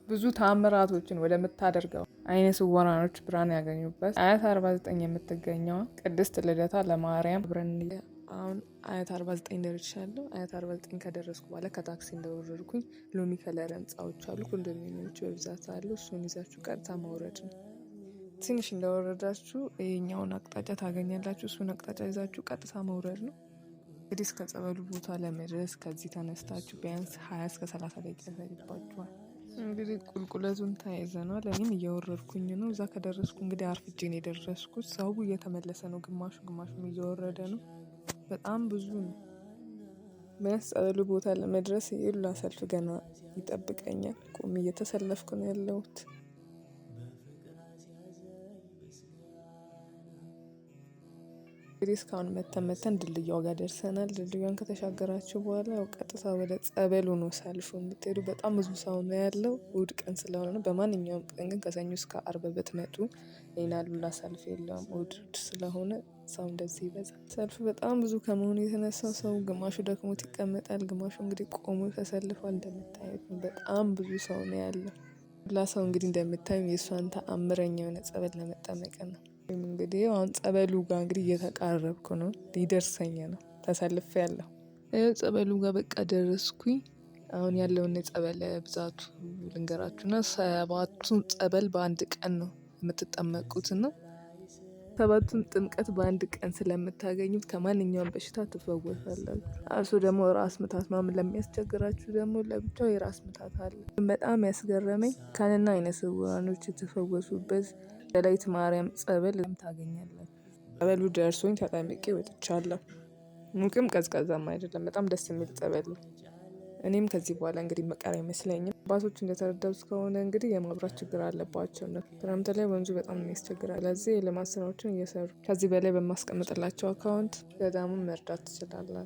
ብዙ ታምራቶችን ወደምታደርገው አይነ ስውራኖች ብርሃን ያገኙበት አያት 49 የምትገኘዋ ቅድስት ልደታ ለማርያም አብረን። አሁን አያት 49 ደርሻለሁ። አያት 49 ከደረስኩ በኋላ ከታክሲ እንደወረድኩኝ ሎሚ color ህንፃዎች አሉ፣ ኮንዶሚኒየሞች በብዛት አሉ። እሱን ይዛችሁ ቀጥታ መውረድ ነው። ትንሽ እንደወረዳችሁ ይሄኛውን አቅጣጫ ታገኛላችሁ። እሱን አቅጣጫ ይዛችሁ ቀጥታ መውረድ ነው። እንግዲህ እስከ ጸበሉ ቦታ ለመድረስ ከዚህ ተነስታችሁ ቢያንስ 20 እስከ 30 ደቂቃ ይፈጅባችኋል። እንግዲህ ቁልቁለቱን ተያይዘናል። እኔም እየወረድኩኝ ነው። እዛ ከደረስኩ እንግዲህ አርፍጄ ነው የደረስኩት። ሰው እየተመለሰ ነው፣ ግማሹ ግማሹም እየወረደ ነው። በጣም ብዙ ነው። ቢያንስ ጸበሉ ቦታ ለመድረስ የሁላ ሰልፍ ገና ይጠብቀኛል። ቆሜ እየተሰለፍኩ ነው ያለሁት። እንግዲህ እስካሁን መተን መተን ድልድያው ጋር ደርሰናል። ድልድዩን ከተሻገራችሁ በኋላ ያው ቀጥታ ወደ ጸበሉ ነው ሰልፉ የምትሄዱ። በጣም ብዙ ሰው ነው ያለው፣ እሁድ ቀን ስለሆነ ነው። በማንኛውም ቀን ግን ከሰኞ እስከ አርብ ብትመጡ ይሄን ሁላ ሰልፍ የለውም። እሁድ ስለሆነ ሰው እንደዚህ ይበዛል። ሰልፉ በጣም ብዙ ከመሆኑ የተነሳ ሰው ግማሹ ደክሞት ይቀመጣል፣ ግማሹ እንግዲህ ቆሞ ተሰልፏል። እንደምታዩት በጣም ብዙ ሰው ነው ያለው። ሁላ ሰው እንግዲህ እንደምታዩ የእሷን ተአምረኛ የሆነ ጸበል ለመጠመቅ ነው። እንግዲህ አሁን ጸበሉ ጋር እንግዲህ እየተቃረብኩ ነው፣ ሊደርሰኝ ነው። ተሰልፌ ያለሁ ጸበሉ ጋር በቃ ደረስኩኝ። አሁን ያለውን የጸበል ብዛቱ ልንገራችሁና ሰባቱን ጸበል በአንድ ቀን ነው የምትጠመቁትና ሰባቱን ጥምቀት በአንድ ቀን ስለምታገኙት ከማንኛውም በሽታ ትፈወሳላችሁ። አብሶ ደግሞ ራስ ምታት ምናምን ለሚያስቸግራችሁ ደግሞ ለብቻው የራስ ምታት አለ። በጣም ያስገረመኝ ካንና አይነ ስውራኖች የተፈወሱበት የላይት ማርያም ጸበል ታገኛላችሁ። ጸበሉ ደርሶኝ ተጠምቄ ወጥቻለሁ። ሙቅም ቀዝቃዛም አይደለም። በጣም ደስ የሚል ጸበል ነው። እኔም ከዚህ በኋላ እንግዲህ መቀር አይመስለኝም። አባቶች እንደተረዳሁት ከሆነ እንግዲህ የማብራት ችግር አለባቸው። ክረምት ላይ ወንዙ በጣም ያስቸግራል። ለዚህ የልማት ስራዎችን እየሰሩ ከዚህ በላይ በማስቀምጥላቸው account ገዳሙን መርዳት ትችላላችሁ።